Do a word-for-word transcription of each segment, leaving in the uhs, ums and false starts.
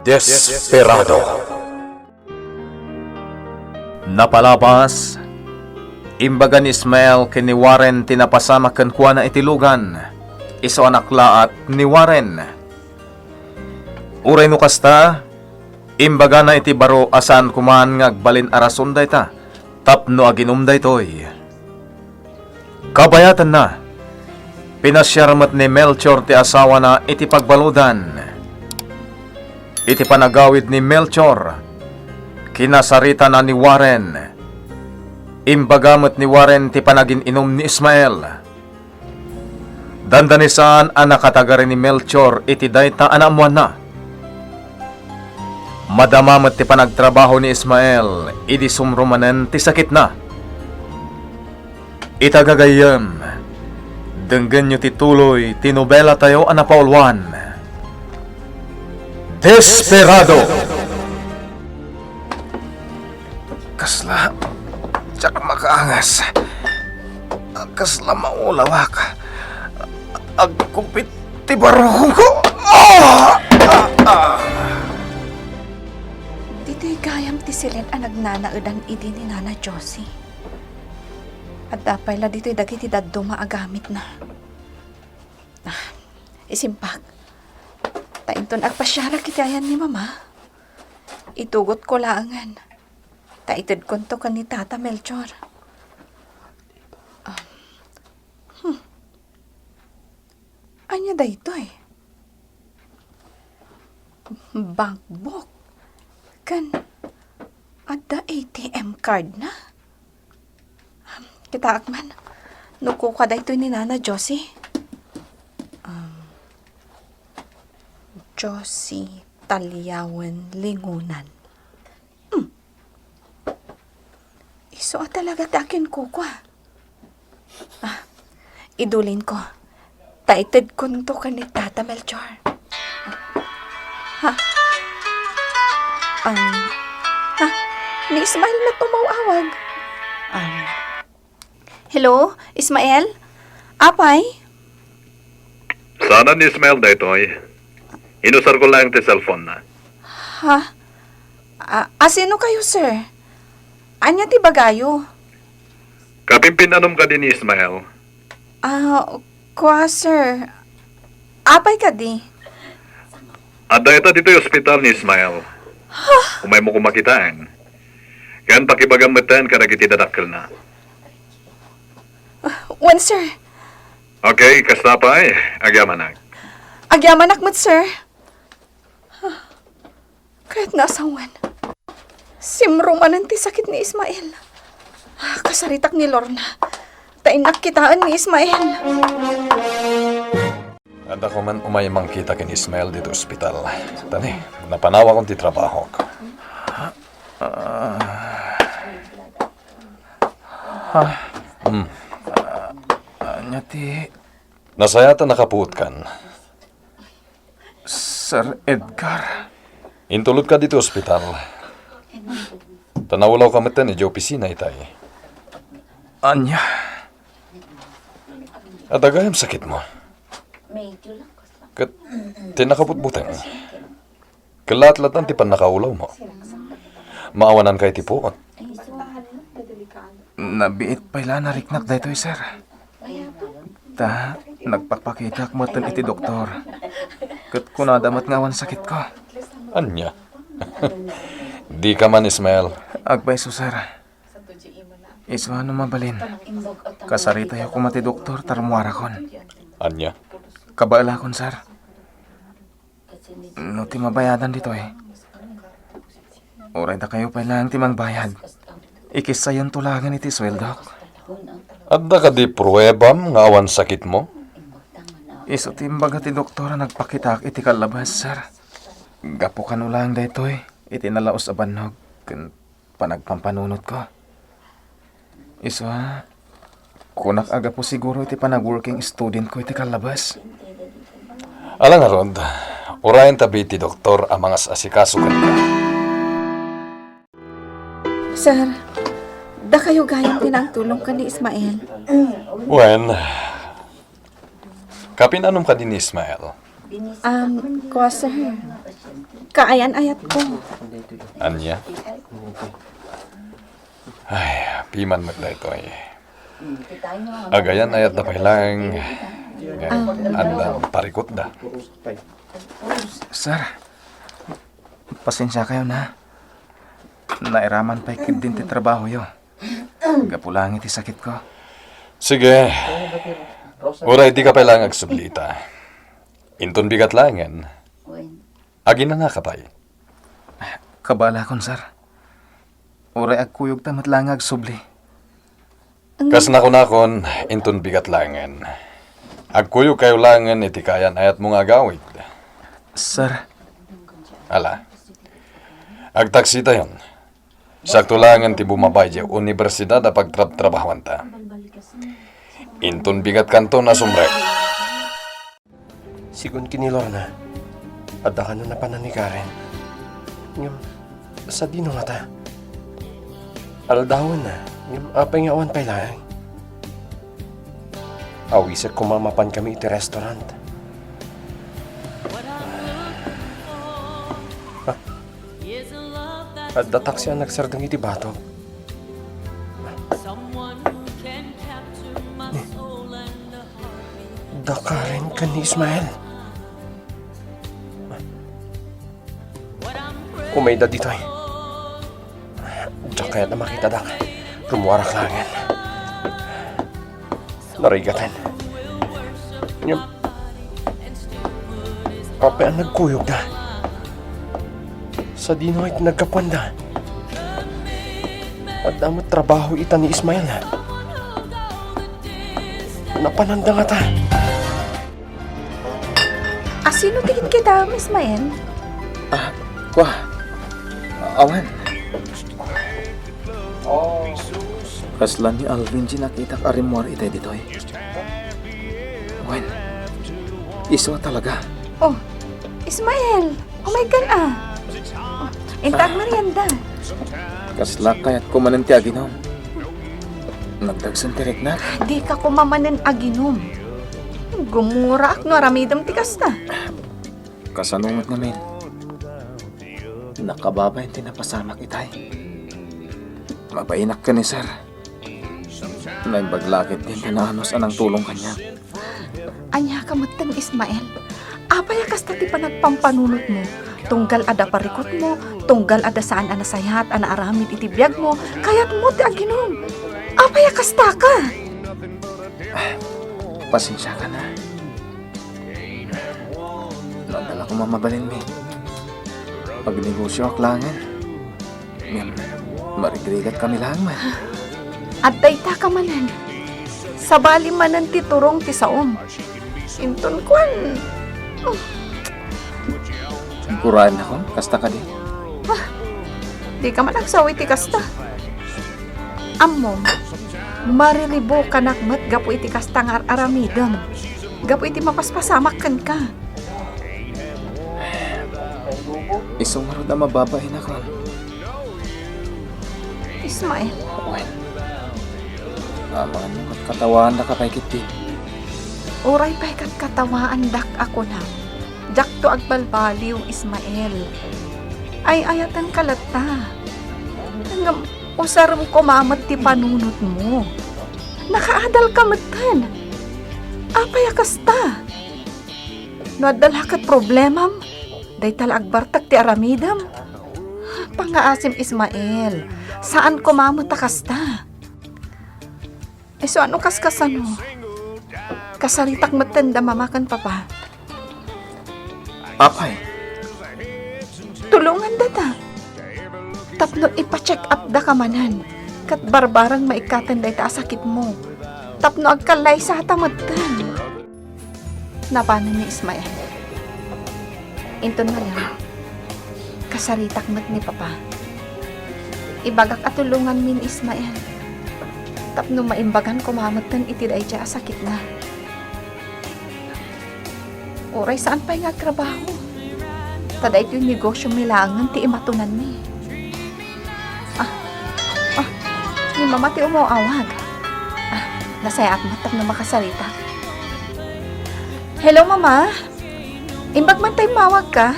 Desperado. Napalabas, imbaga ni Ismael ken ni Warren ti napasamak kenkuana iti lugan. Isu a naklaat ni Warren. Uray no kasta, imbagana iti baro a saan koman nga agbalin a rason dayta tapno aginum daytoy. Kabayatanna, pinasiar met ni Melchor ti asawana iti pagbaludan. Iti panagawid ni Melchor, kinasaritana ni Warren. Imbaga met ni Warren ti panagin-inum ni Ismael. Dandani saan a nakatagari ni Melchor iti dayta a naammoanna. Madama met ti panagtrabaho ni Ismael idi sumrumanen ti sakitna. Ita gagayyem, denggenyo ti tuloy ti nobelatayo a napauluan, Desperado! Kasla, diak makaangas. Kasla maulawak. Agkupit ti barukongko. Ah! Ah! Ah! Ditoy gayam ti siled a nagnanaedan idi ni Nana Josie. Adda pay la ditoy dagiti dadduma a gamitna. Ah, isimbag. Ta inton agpasiarak iti ayan ni Mama, itugotko laengen. Ta itedkonto ken ni Tata Melchor. Ah, hmm. Ania daytoy? Bankbook. Ken adda A T M cardna? Kitaak man. No kuka daytoy ni Nana Josie. Um, Josie Taliawen Lingunan. Hmm. Isu a talaga ti akinkukua. Ah, idulinko. Ta itedkonto ken ni Tata Melchor. Ha? Um, ha? Ni Ismael met umaw-awag. Um, hello, Ismael? Apay? Saanen ni Ismael daytoy. Inusarko laeng ti cellphone-na. Ha? A-, asino kayo, sir? Ania ti bagayo? Kapimpin-anom kadi ni Ismael? Ah, kua, sir. Apay kadi? Adda ita ditoy ospital ni Ismael. Umaymo koma kitaen. Ken pakibagam metten kadagiti dadakkelna. Ah, wen, sir. Okay, kasta pay, agyamanak. Agyamanak met, sir. Kayatna a sawen. Simrumanen ti sakit ni Ismael. Kasaritak ni Lorna. Ta innak kitaen ni Ismael. Adda koman umay mangkita ken Ismael ditoy ospital. Tani, napanawakon ti trabahok. Ah. Ah. Hmm. Ah, ania ti... Nasayaat a nakapuotkan. Sir Edgar. Intulodka ditoy ospital. Ta naulawka metten idiay opisina itay. Ania? Adda gayam sakitmo. Ket ti nakabutbuteng. Kellaat latta ti pannakaulawmo. Maawananka iti puot. Nabiit pay la a nariknak daytoy, sir. Ta, nagpakpakitak metten iti doktor. Ket kunada met nga awan sakitko. Ania? Dika man, Ismael. Agpayso, sir. Isu a no mabalin, kasaritayo koma ti doktor ta rummuarakon. Ania? Kabaelakon, sir. No ti mabayadan ditoy, uray dakayo pay laeng ti mangbayad. Ikissayonto laengen iti sueldok. Adda kadi pruebam nga awan sakitmo? Isu ti imbaga ti doktor a nagpakitaak iti kallabas, sir. Gapu kano laeng daytoy iti nalaus a bannog ken panagpampanunotko. Isu a, kunak a gapu siguro iti panag-working studentko iti kallabas. Ala ngarud, urayenta biit ti doktor a mangas-asikaso kenka. Sir, dakayo gayam ti nangtulong ken ni Ismael. Wen, kapin-anom kadi ni Ismael? Um, kua, sir. Kaayan-ayatko. Ania? Ay, piman met daytoy. Agayan-ayatda pay laeng. Ngem, addan parikutda. Sir, pasensiakayon, ha. Nairaman pay ketdin ti trabahoyo. Gapu laeng iti sakitko. Sige. Uray dika pay laeng agsubli ita. Inton bigat laengen, aginanaka pay. Kabalakon, sir. Uray agkuyogta met laeng agsubli. Kas nakunakon, inton bigat laengen, agkuyogkayo laengen iti kaayan-ayatmo nga agawid. Sir. Ala. Agtaksitayon. Sakto laengen ti bumabay idiay universidad a pagtrabtrabahuanta. Inton bigatkanton a sumrek. Sigun ken ni Lorna, adda kano napanan ni Karen. Ngem, sadino ngata? Aldawenna, ngem apay nga awan pay laeng? Awisek koma mapankami iti restaurant. Ah, adda taksi a nagsardeng iti batok. Da Karen ken ni Ismael. Umayda ditoy. Diak kayat a makitadak. Rummuarak laengen. Narigaten. Ngem, apay a nagkuyogda? Sadino ngay ti naggapuanda? Adda met trabaho ita ni Ismael. Napananda ngata. A, sino ti kitkitaem, Ismael? Ah, kua. Awan. Kasla ni Alvin ti nakitak a rimmuar itay ditoy. Wen, isu a talaga. Oh, Ismael, umaykan a. Oh, inta agmerienda. Kasla kayatko manen ti aginom. Nagdagsen ti riknak. Dika koma manen aginom. Gumuraak no aramidem ti kasta. Kasano met ngamin? Nakababain ti napasamak itay. Mabainak ken ni Sir. Naimbag la ketdin ti naanus a nangtulong kaniak. Aniaka metten, Ismael? Apay a kasta ti panagpampanunotmo? Tunggal adda parikutmo, tunggal adda saan a nasayaat a naaramid iti biagmo, kayatmo ti aginom. Apay a kastaka? Ah, pasensiakan a. No adda la koma mabalinmi, magnegosioak laengen. Ngem, marigrigat kami laeng man. Adda itaka manen. Sabali manen ti turong ti saom. Inton kuan. Guraennakon, kasta kadi? Ah, dika man agsaw iti kasta. Ammom, mariribukanak met gapu iti kasta nga ar-aramidem, gapu iti mapaspasamak kenka. Isu ngarud a mababainak, ha? Ismael. Wen, amangan no ket katawaandaka pay ketdi. Uray pay ket katawaandak a kunam, diakto agbalbaliw, Ismael. Ay-ayatenka latta. Ngem usarem koma met ti panunotmo. Nakaadalka metten. Apay a kasta? No adda la ket problemam, dayta la agbartek ti aramidem. Pangngaasim, Ismael. Saan koma met a kasta. Isu a no kaskasano? Kasaritak metten da Mama ken Papa. Apay? Tulongandata. Tapno ipa-check up daka manen, ket barbareng maikkaten dayta a sakitmo. Tapno agkallaysata metten. Napanen ni Ismael. Inton malam, kasaritak met ni Papa. Ibagak a tulonganmi ni Ismael tapno maimbagan koma metten iti daydiay a sakitna. Uray saan pay nga agtrabaho, ta daytoy negosyomi laengen ti imatunanmi. Ah, ah, ni Mama ti umaw-awag. Ah, nasayaat met tapno makasarita. Hello, Mama. Imbag man ta immawagka?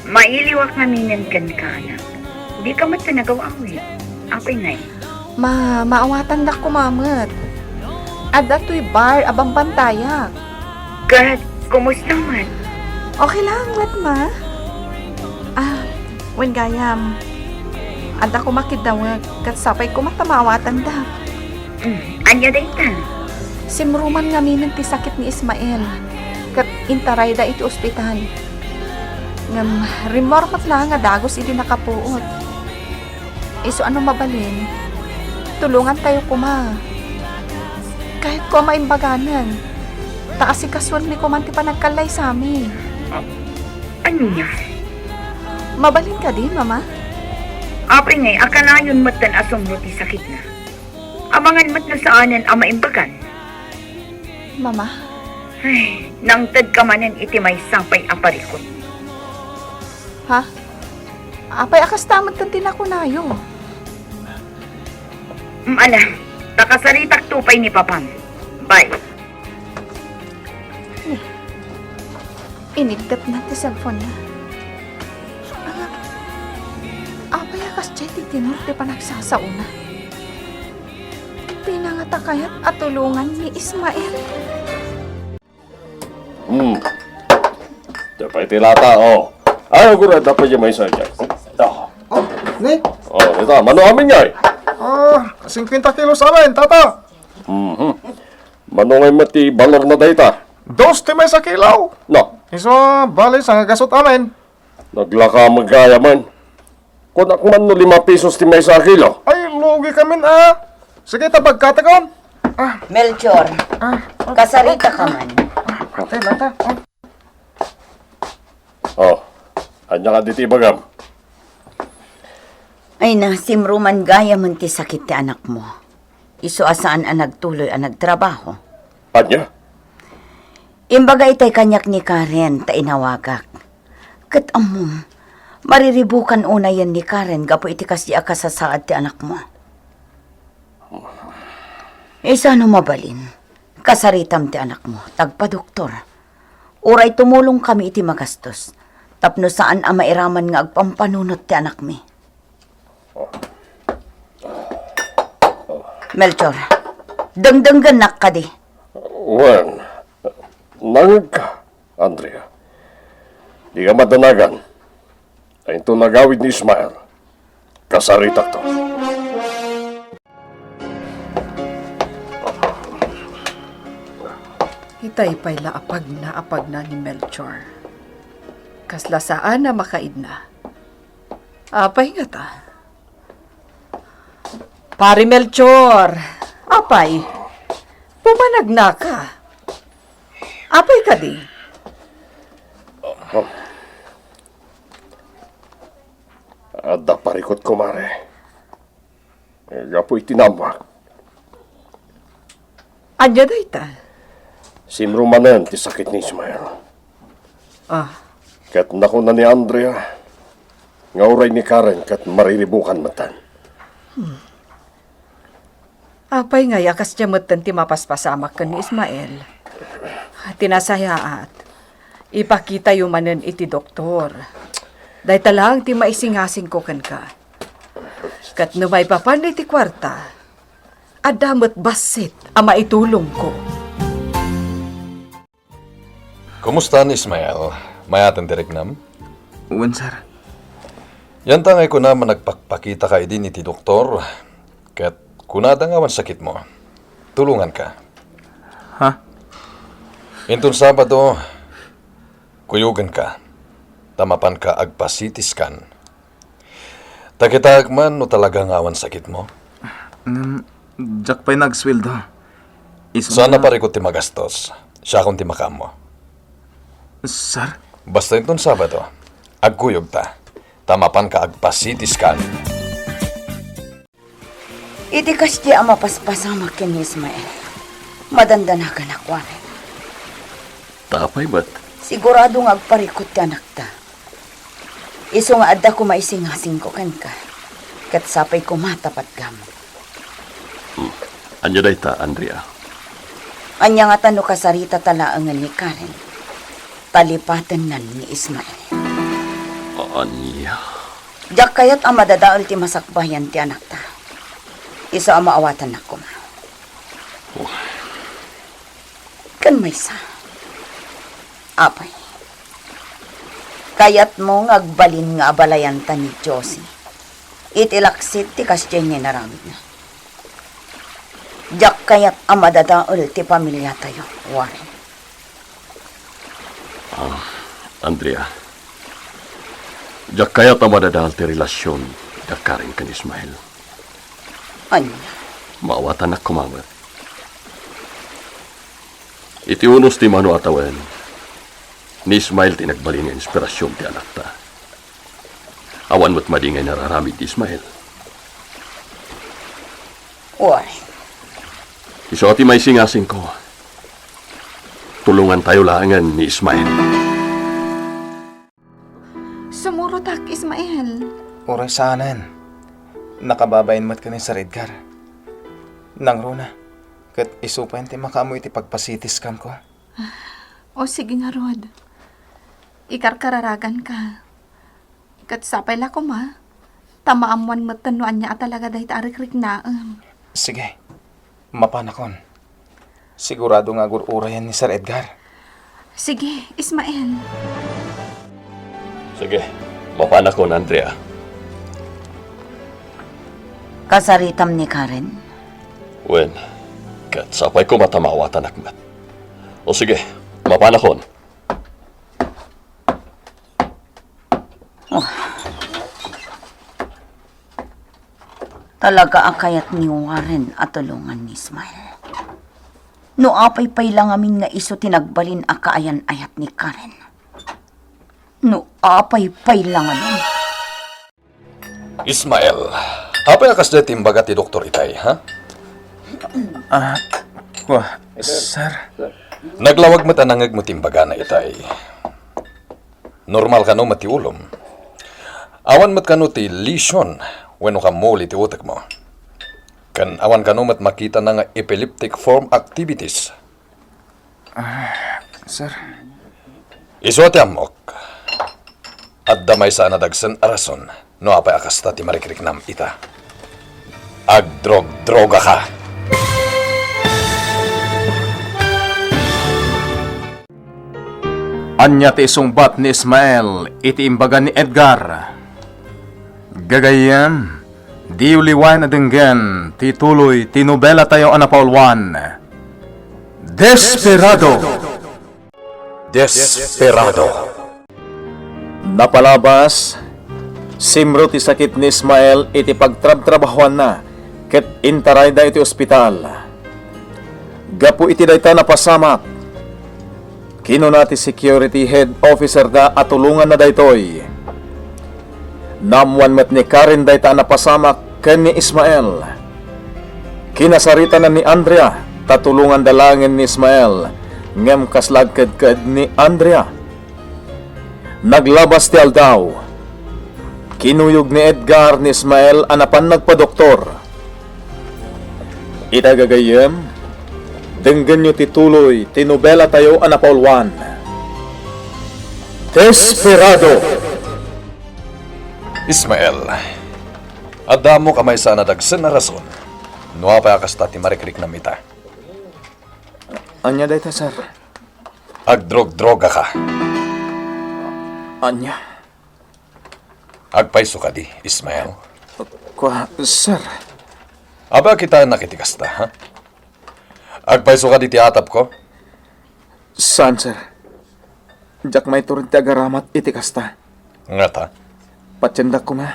Mailiwak ngaminen kenka, anak. Dika met nagaw-awid. Apay ngay? Ma, maawatandak koma met. Adda toy bar a bambantayak. Ket, kumusta man? Okay lang, wet, ma. Ah, wen gayam, adda koma kiddawek, ket sapay koma ta maawatandak. Mm, ania dayta? Simruman ngaminen ti sakit ni Ismael, ket intarayda iti ospital. Ngem rimmuar met laeng a dagus idi nakapuot. Isu a no mabalin, tulongantayo koma. Kayatko a maimbaganen, ta asikasuenmi koman ti panagkallaysami. Ania? Mabalin kadi, Mama? Apay ngay a kanayon metten a sumno ti sakitna? Amangan met no saanen a maimbagan. Mama? Ay, nangtedka manen iti maysa pay a parikut. Ha? Apay a kasta metten ti nakunayo? Mm, ala, ta kasaritakto pay ni Papam. Bye. Inigtatna ti cellphone-na. Ah, apay a kasdiay ti tenor ti panagsasaona? Pinangata kayat a tulongan ni Ismael? Hmm. Diay pay ti lata, oh. Ay, agura, dapat diay maysa diay. Oh. Oh, ne? Oh, ita, mano amin ngay? Ah, singkwenta kilos amin, tata. Mhm. Mano ngay met ti balorna dayta? Dos ti maysa kilo. No. Isu a bali, sangagasut amin. Naglaka met gayam. Kunak man no lima pesos ti maysa a kilo. Ay, lugi kamin, ah. Sige, ta pagkatakon. Ah. Melchor, ah, kasarita ka man. Ah, ate, lata. Ah. Oh, ania kadi ti ibagam? Ay na, simruman gayam ti sakit ti anakmo. Isu a saan a nagtuloy a nagtrabaho. Ania? Imbaga itay kaniak ni Karen ta inawagak. Ket ammom, mariribukan unayen ni Karen gapu iti kasdi a kasasaad ti anakmo. Isu a no mabalin, kasaritam ti anakmo, ta agpadoktor. Uray tumulongkami iti magastos, tapno saan a mairaman nga agpampanunot ti anakmi. Melchor, dengdenggennak kadi? Wen, nangngegka, Andrea. Dika madanagan. Inton agawid ni Ismael, kasaritakto. Itay pay la a pagna a pagna ni Melchor. Kasla saan a makaidna. Apay ngata? Pari Melchor, apay? Pumanagnaka? Apay kadi? Adda parikut, kumare. Gapu iti naammoak. Ania dayta? Simrumanen ti sakit ni Ismael. Ah. Ket nakuna ni Andrea nga uray ni Karen ket mariribukan metten. Hmm. Apay ngay a kasdiay metten ti mapaspasamak ken ni Ismael? Ti nasayaat, ipakitayo manen iti doktor. Dayta laeng ti maisingasingko kenka. Ket no maipapan iti kuarta, adda met bassit a maitulongko. Kumusta ni Ismael? Mayaten ti riknam? Wen, sir. Yanta ngay kunam a nagpakpakitaka idin iti doktor, ket kunada nga awan sakitmo. Tulonganka. Ha? Inton Sabado, kuyogenka, ta mapanka agpa-C T scan. Ta kitaek man no talaga nga awan sakitmo. Ngem, diak pay nagsweldo. Isu Saan a nga parikut ti magastos? Siakon ti makaammo. Sir? Basta inton Sabado, agkuyogta, ta mapanka agpa-C T scan. Iti kasdi a mapaspasamak ken ni Ismael, madandanaganak, Warren. Ta apay met? Sigurado nga agparikut ti anakta. Isu nga adda koma isingasingko kenka, ket sapay koma ta patgam. Hmm. Ania dayta, Andrea? Ania ngata no kasaritata laengen ni Karen? Talipatennan ni Ismael. Ania? Diak kayat a madadael ti masakbayan ti anakta. Isu a maawatannak koma. Oh. Ken maysa. Apay. Kayatmo nga agbalin nga abalayanta ni Josie iti laksid ti kasdiay nga inaramidna. Diak kayat a madadael ti pamiliatayo, Warren. Ah, Andrea, diak kayat a madadael ti relasion da Karen ken Ismael. Ania? Maawatannak koma met. Iti unos ti mano a tawen, ni Ismael ti nagbalin nga inspirasion ti anakta. Awan met madi nga inaramid ni Ismael. Warren. Isu a ti maisingasingko. Tulongantayo laengen ni Ismael. Sumurotak, Ismael. Uray saanen. Nakababain met ken ni Sir Edgar. Nangruna, ket isu pay ti makaammo iti pagpa-C T scan ko. O sige ngarud. Ikarkararaganka. Ket sapay la koma, ta maammoan metten no ania a talaga dayta a rikriknaem. Sige, mapanakon. Sigurado nga agur-urayan ni Sir Edgar. Sige, Ismael. Sige, mapanakon, Andrea. Kasaritam ni Karen? Wen, ket sapay koma ta maawatanak met. O sige, mapanakon. Oh. Talaga a kayat ni Warren a tulongan ni Ismael. No apay pay la ngamin nga isu ti nagbalin a kaayan-ayat ni Karen. No apay pay la ngamin. Ismael, apay a kasdiay ti imbaga ti doktor itay, ha? Ah, kua, sir. Naglawag met a nangngegmo ti imbagana itay. Normal kano met ti ulom. Awan met kano ti lesion wenno kammuli ti utekmo. Ken awan kano met makitana nga epileptic form activities. Ah, sir. Isu a ti ammok. Adda maysa a nadagsen a rason no apay a kasta ti marikriknam ita. Agdrogdrogaka. Ania ti isungbat ni Ismael iti imbaga ni Edgar? Gagayyem, diyo liwayan a denggen ti tuloy ti nobelatayo a napauluan, Desperado! Desperado. Napalabas, simro ti sakit ni Ismael iti pagtrabtrabahoanna ket intarayda iti ospital. Gapu iti dayta napasamak, kinuna ti security head officer da a tulonganna daytoy. Naammoan met ni Karen dayta a napasamak ken ni Ismael. Kinasaritanan ni Andrea ta tulonganda laengen ni Ismael, ngem kasla agkedked ni Andrea. Naglabas ti aldaw. Kinuyog ni Edgar ni Ismael a napan nagpadoktor. Ita gagayyem, denggenyo ti tuloy ti nobelatayo a napauluan, Desperado! Ismael, adda ammok a maysa a nadagsen a rason no apay a kasta ti marikriknam ita. Ania dayta, sir? Agdrogdrogaka. Ania? Agpayso kadi, Ismael? Kua, sir. Apay a kitaennak iti kasta, ha? Agpayso kadi ti atapko? Saan, sir. Diak maitured ti agaramat iti kasta. Ngata? Patiendak koma.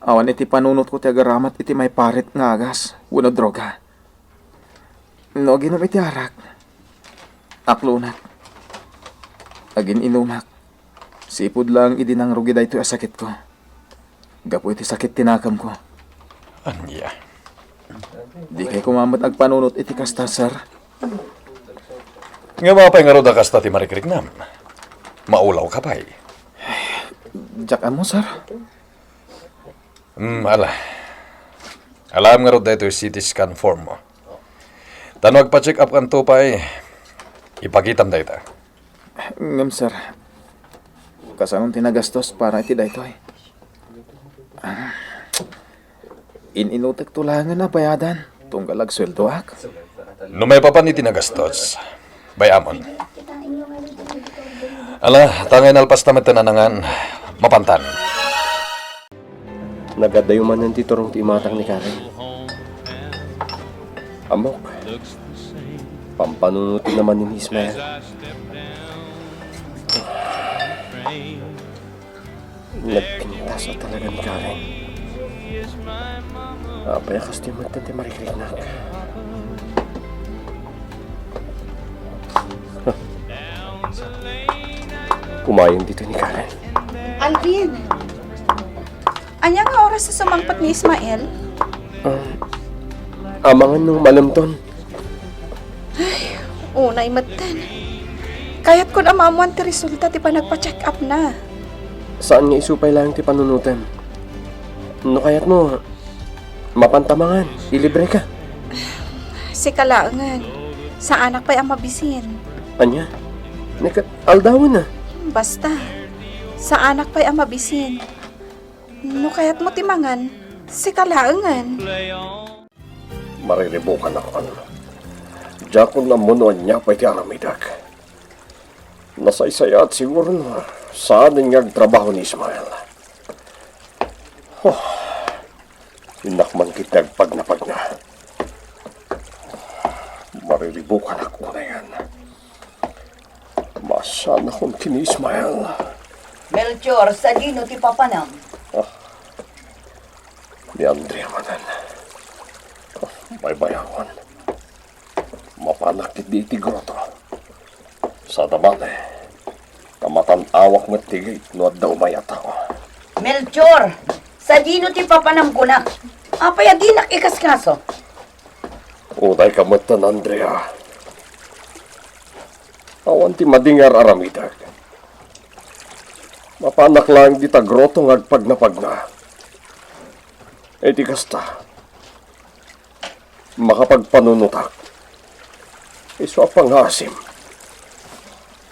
Awan iti panunotko ti agaramat iti maiparit nga agas wenno droga. No aginom iti arak, aklonak, agin-inumak, sipud laeng idi nangrugi daytoy a sakitko. Gapu iti sakit ti nakemko. Ania? Dikay koma met agpanunot iti kasta, sir. Ngem apay ngarud a kasta ti marikriknam? Maulawka pay? Diak ammo, sir. Hmm, ala. Alaem ngarud daytoy C T scan form mo. Ta no agpa-check up kanto pay, ipakitam dayta. Ngem, sir, kasano ti nagastos para iti daytoy? Ah, in-inutekto laengen a bayadan tunggal agsueldoak. No maipapan iti nagastos, bay-amon. Ala, ta ngay nalpas ta met ti nanangan, mapantan. Nagadayo manen ti turong ti imatang ni Karen. Ammok, pampanunoten manen ni Ismael. Nagpintas a talaga ni Karen. Apay a kastoy met ti marikriknak? Huh. Kumayon ditoy ni Karen. Alvin! Ania nga oras a sumangpet ni Ismael? Ah, amangan no malemton. Ay, unay metten. Kayatko a maammuan ti resulta ti panagpa-check-up na. Saan nga isu pay laeng ti panunotem? No kayatmo, mapanta mangan, ilibreka. Sika laengen. Saanak pay a mabisin. Ania? Ni ket aldawen na. Basta, saanak pay a mabisin. No kayatmo ti mangan, sika laengen. Mariribukanakon. Diakon ammo no ania pay ti aramidek. Nasaysayaat siguro no saanen nga agtrabaho ni Ismael. Huh. Innak man ketdi agpagnapagna. Mariribukanak unayen. Maasianakon ken ni Ismael. Melchor, sadino ti papanam? Ah, ni Andrea manen. Ah, baybayawon. Mapanak ketdi iti groto. Sada bale, ta matan-awak met ti gate no adda umay a tao. Melchor, sadino ti papanam kuna? Apay a dinak ikaskaso? Unayka metten, Andrea. Awan ti madi nga ar-aramidek. Mapanak laeng dita groto nga agpagnapagna. Iti kasta, makapagpanunotak. Isu a pangngaasim,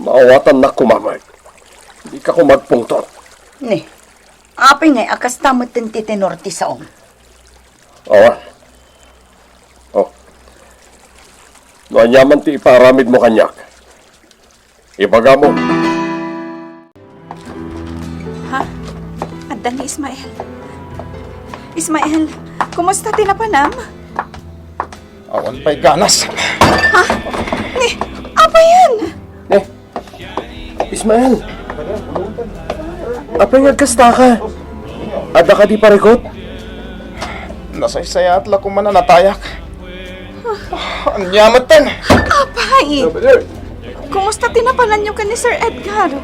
maawatannak koma met. Dika koma agpungtot. Ni, apay ngay a kasta metten ti tenor ti saom? Awan. Oh. No aniaman ti ipaaramidmo kaniak, ibagamo. Ha? Adda ni Ismael. Ismael, kumusta ti napanam? Awan pay ganas. Ha? Ni, apayen? Ni, Ismael. Apay nga agkastaka? Adda kadi parikut? Nasaysayaat la koma a natayak. Ania metten? Apay! Kumusta ti napananyo ken ni Sir Edgar?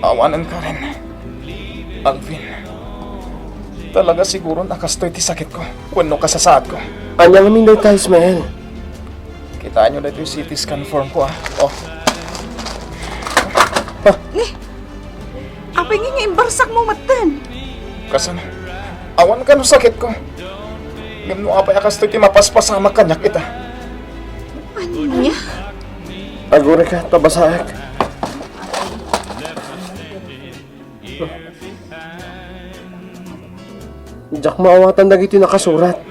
Awanen, Karen. Alvin, talaga siguron a kastoy ti sakitko wenno kasasaadko. Ania ngamin dayta, Ismael? Kitaenyo daytoy C T scan form ko, ah. Oh. Ni, apay nga imbarsakmo metten? Kasano? Awan kano sakitko. Ngem no apay a kastoy ti mapaspasamak kaniak ita? Ania? Agurayka, ta basaek. Diak maawatan dagiti nakasurat.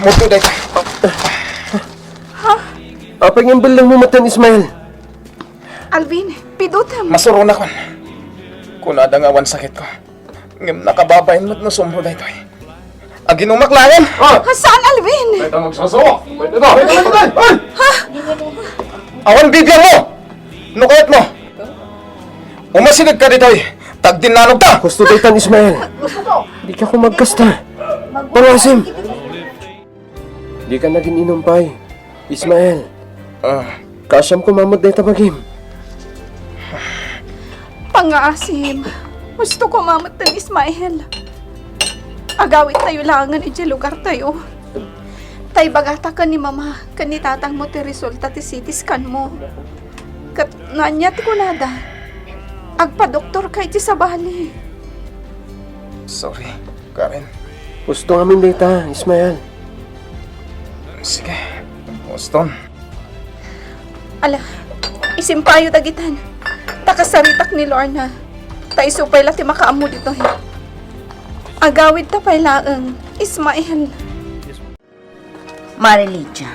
Murto dayta. Ha? Apay nga imbellengmo metten, Ismael? Alvin, pidutem. Masuronakon. Kunada nga awan sakitko. Ngem nakababain met no sumro daytoy. Aginumak laeng. Ah! Saan, Alvin? Dayta magsasao. Dayta, dayta, dayta. Ay! Ha? Awan bibiangmo! No kayatmo, umasidegka ditoy, ta agdinnanogta. Husto daytan, Ismael. Dika koma agkasta. Pangasim. Dika nagin-inum pay, Ismael. Ah. Kaasiam koma met dayta bagim. Pangngaasim, husto koma metten, Ismael. Agawittayo laengen idiay lugartayo. Ta ibagata ken ni Mama ken ni Tatangmo ti resulta ti C T scan mo. Ket no ania ti kunada, agpadoktorka iti sabali. Sorry, Karen. Husto ngamin dayta, Ismael. Sige, huston. Ala, Isimpayo dagitan. Ta kasaritak ni Lorna. Ta isu pay la ti makaammo ditoy. Agawidta pay laeng, Ismael. Mare Lydia,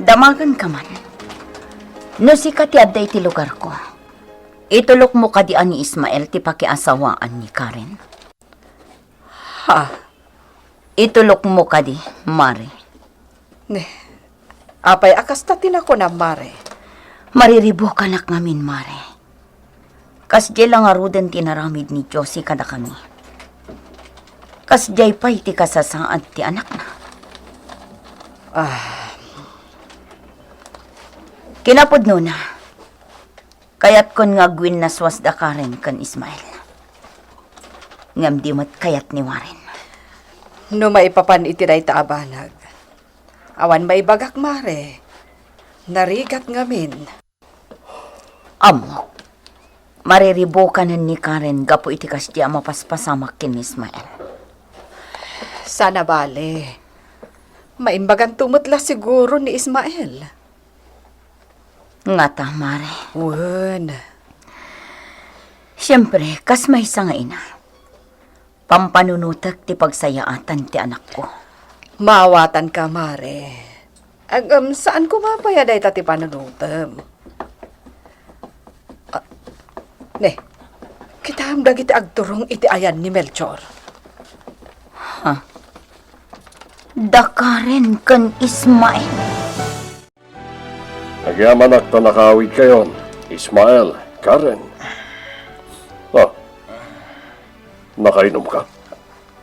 damagenka man. No sika ti adda iti lugarko, itulokmo kadi a ni Ismael ti pakiasawaan ni Karen? Ha? Itulokmo kadi, Mare. Ne, apay a kasta ti nakunam, Mare? Mariribukanak ngamin, Mare. Kasdiay la ngaruden ti inaramid ni Josie kadakami. Kasdiay pay ti kasasaad ti anakna. Ah. Kinapudnona, kayatkon nga agwinnaswasda Karen ken Ismael. Ngem di met kayat ni Warren. No maipapan iti dayta a banag, awan maibagak, Mare. Narigat ngamin. Ammok. Mariribukanen ni Karen gapu iti kasdi a mapaspasamak ken ni Ismael. Sana bale. Maimbaganto met la siguro ni Ismael. Ngata, Mare? Wen. Siempre, kas maysa nga ina, pampanunotek ti pagsayaatan ti anakko. Maawatanka, Mare. Ngem, saan koma pay a dayta ti panunotem. Ah, ne, kitaem dagiti agturong iti ayan ni Melchor. Ha? Da Karen ken Ismael. Agyamanak ta nakaawidkayon, Ismael, Karen. Ah, nakainumka?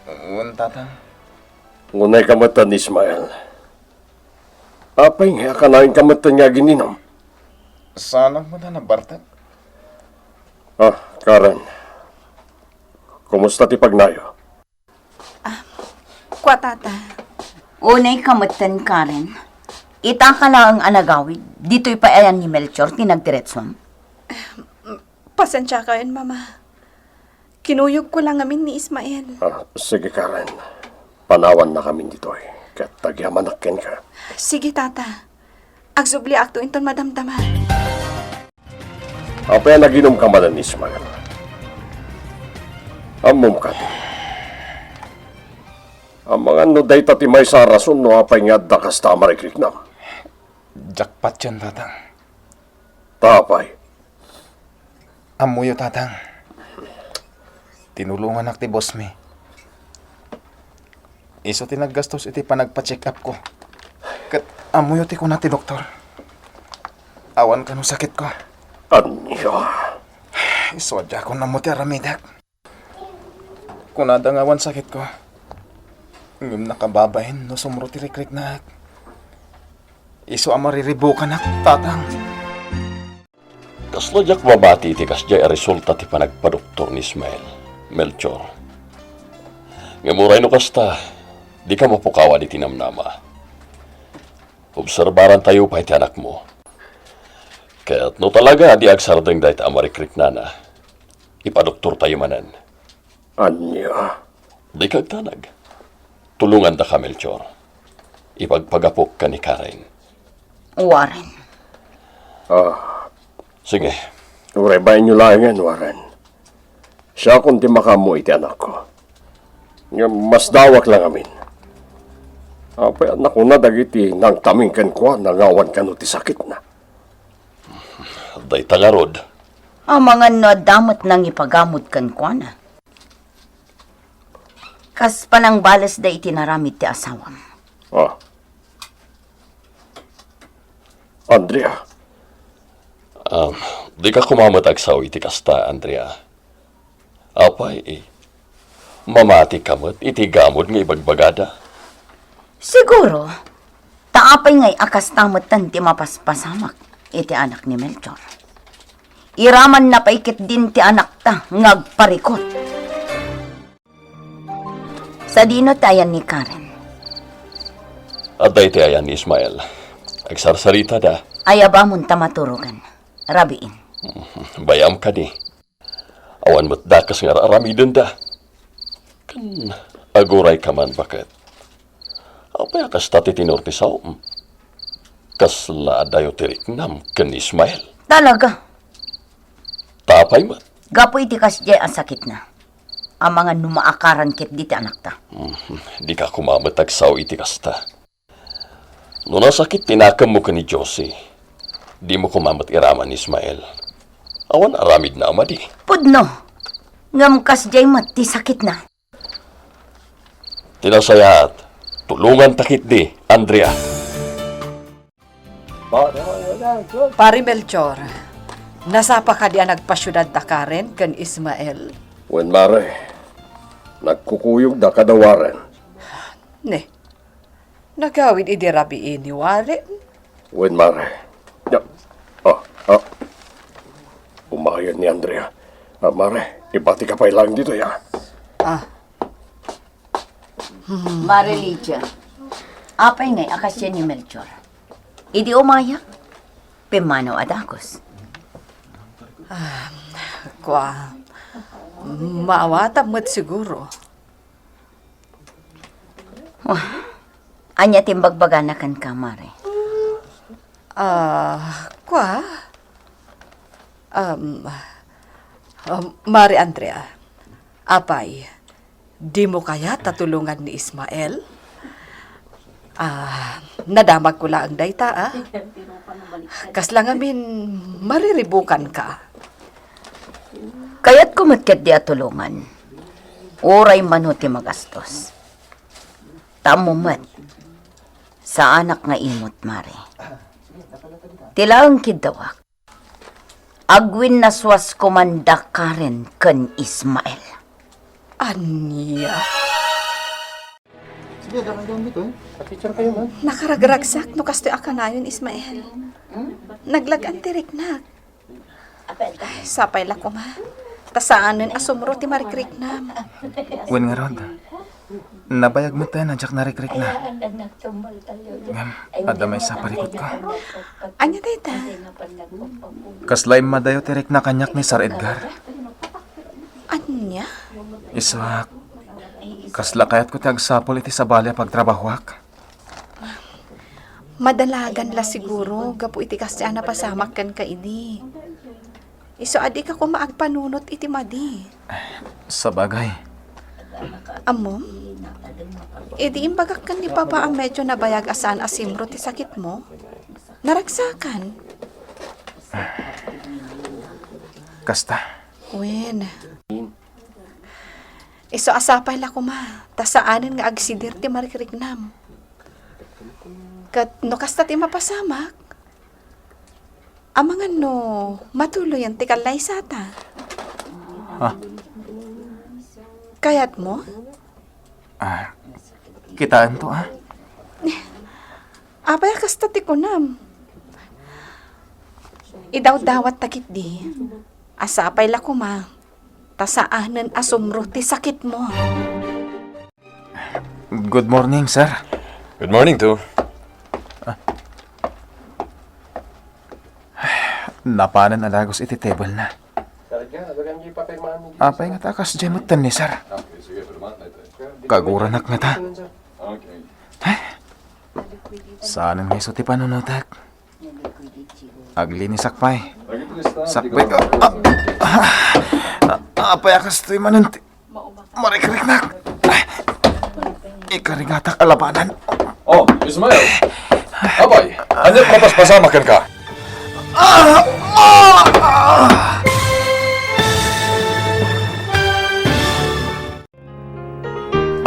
Wen, Tatang. Unayka metten, Ismael. Apay nga kanayon ka metten nga agininum? Saanak met a nabartek. Ah, Karen. Kumusta ti pagnayo? Ah, kua, Tata. Unayka metten, Karen. Itaka laeng a nagawid, ditoy pay ayan ni Melchor ti nagdiretsom? Pasensiakayon, Mama. Kinuyogko la ngamin ni Ismael. Ah, sige, Karen. Panawannakamin ditoy, ket agyamanak kenka. Sige, Tata. Agsubliakto inton madamdama. Apay a naginumka manen, Ismael? Ammom kadi, amangan no dayta ti maysa a rason no apay nga adda kasta a marikriknam? Diak patien, Tatang. Ta apay? Ammoyo, Tatang. Tinulonganak ti boss mi. Isu ti naggastos iti panagpa-check-up ko. Ket ammoyo ti kuna ti doktor. Awan kano sakitko. Ania? Isu a diakon ammo ti aramidek. Kunada nga awan sakitko. Ngem nakababain no sumro ti rikriknak. Isu a mariribukanak, Tatang. Kasla diak mabati iti kasdiay a resulta ti panagpadoktor ni Ismael, Melchor. Ngem uray no kasta, dika mapukawan iti namnama. Obserbarantayo pay ti anakmo. Ket no talaga a di agsardeng dayta a marikriknana, ipadoktortayo manen. Ania? Dika agdanag. Tulongandaka, Melchor. Ipagpagapok ken ni Karen. Warren. Ah. Sige. Uray bainyo laengen, Warren. Siakon ti makaammo iti anakko. Ngem masdaawak la ngamin. Apay a nakuna dagiti nangtaming kenkuana nga awan kano ti sakitna? Dayta ngarud. Amangan no adda met nangipagamod kenkuana. Kas panangbalesda iti naramid ti asawam. Ah. Andrea. Um, dika koma met agsao iti kasta, Andrea. Apay, eh, mamatika met iti gamod nga ibagbagada? Siguro, ta apay ngay a kasta metten ti mapaspasamak iti anak ni Melchor. Iramanna pay ketdin ti anakta nga agparikut. Sadino ti ayan ni Karen? Adda iti ayan ni Ismael. Agsarsaritada. Ayabamon ta maturogen. Rabiin. Bay-am kadi. Awan met dakes nga ar-aramidenda. Ken agurayka man, baket. Apay a kasta ti tenor ti saom? Kasla adayo ti riknam ken ni Ismael? Talaga? Ta apay met? Gapu iti kasdiay a sakitna. Amangan no maakaran ketdi ti anakta. Hmm, dika koma met agsao iti kasta. No nasakit ti nakemmo ken ni Josie, dimo koma met iraman ni Ismael. Awan aramidna a madi. Pudno. Ngem kasdiay met ti sakitna. Ti nasayaat, tulonganta ketdi, Andrea. Pari Melchor, nasapa kadi a nagpasiudad da Karen ken Ismael? Wen, mare. Nagkukuyogda kada Warren. Ne, nagawid idi rabii ni Warren? Wen, mare. Ya. Ah, ah. Umayen ni Andrea. Ah, mare, ibatika pay laeng ditoy, ah. Ah. Mare Lydia, apay ngay a kasdiay ni Melchor? Idi umayak, pimmanaw a dagus. Ah, kua, maawatam met siguro. Wah, ania ti imbagbagana kenka, mare? Ah, kua? Um, um, Mare Andrea, apay, dimo kayat a tulongan ni Ismael? Ah, nadamagko laeng dayta, ah. Kasla ngamin mariribukanka. Kayatko met ketdi a tulongan. Uray mano ti magastos. Ta ammom met, saanak nga imot, mare. Ti laeng kiddawak, agwinnaswasko man da Karen ken Ismael. Ania? Sige, dakan dito, eh. Nakaragragsak no kastoy a kanayon, Ismael. Naglag-an ti riknak. Ay, sapay la koma. Ta saanen a sumro ti marikriknam. Wen ngarud, nabayag met a diak narikrikna. Ngem, adda maysa a parikutko. Ania dayta? Kasla immadayo ti rikna kaniak ni Sir Edgar. Ania? Isuak, kasla kayatko ti agsapul iti sabali a pagtrabahoak. Madalagan la siguro gapu iti kasdiay a napasamak kenka idi. Isu a dika koma agpanunot iti madi. Sabagay. Ammom, idi imbagak ken ni Papa a medyo nabayag a saan a simro ti sakitmo, naragsakan. Kasta. Wen. Isu a sapay la koma, ta saanen nga agsidir ti marikriknam. Ket no kasta ti mapasamak, amangan no matuloyen ti kallaysata. Ah. Kayatmo? Ah, kitaento, ah. Apay a kasta ti kunam? Idawdawat ta ketdi. A sapay la koma, ta saanen a sumro ti sakitmo. Good morning, sir. Good morning, too. Napanen a dagus iti table na. Apay nga ta kasdiay metten ni sir? Kaguranak nga ta. Saanen nga isu ti panunotek. Aglinisak pay. Sakbay ka. Ah, ah, ah, apay a kastoy manen ti marikriknak. Ikarigatak a labanan. Oh, Ismael. Apay, ania ti mapaspasamak kenka? Ah! Ah! Ah!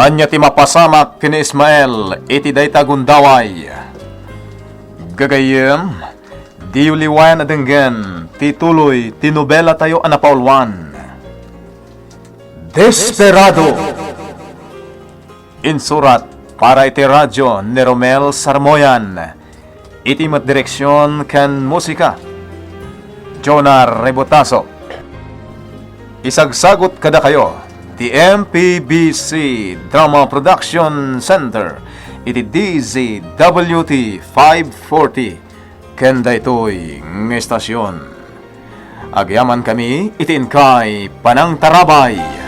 Ania ti mapasamak ken ni Ismael iti dayta gundaway? Gagayyem, diyo liwayan a denggen ti tuloy ti nobelatayo a napauluan, Desperado. Insurat para iti radio ni Romel Sarmoyan. Iti met direksion ken musika, Jonah Rebotazo. Isagsagut kadakayo ti M P B C Drama Production Center iti D Z W T five forty ken daytoy nga estasion. Agyamankami iti inkay panangtarabay.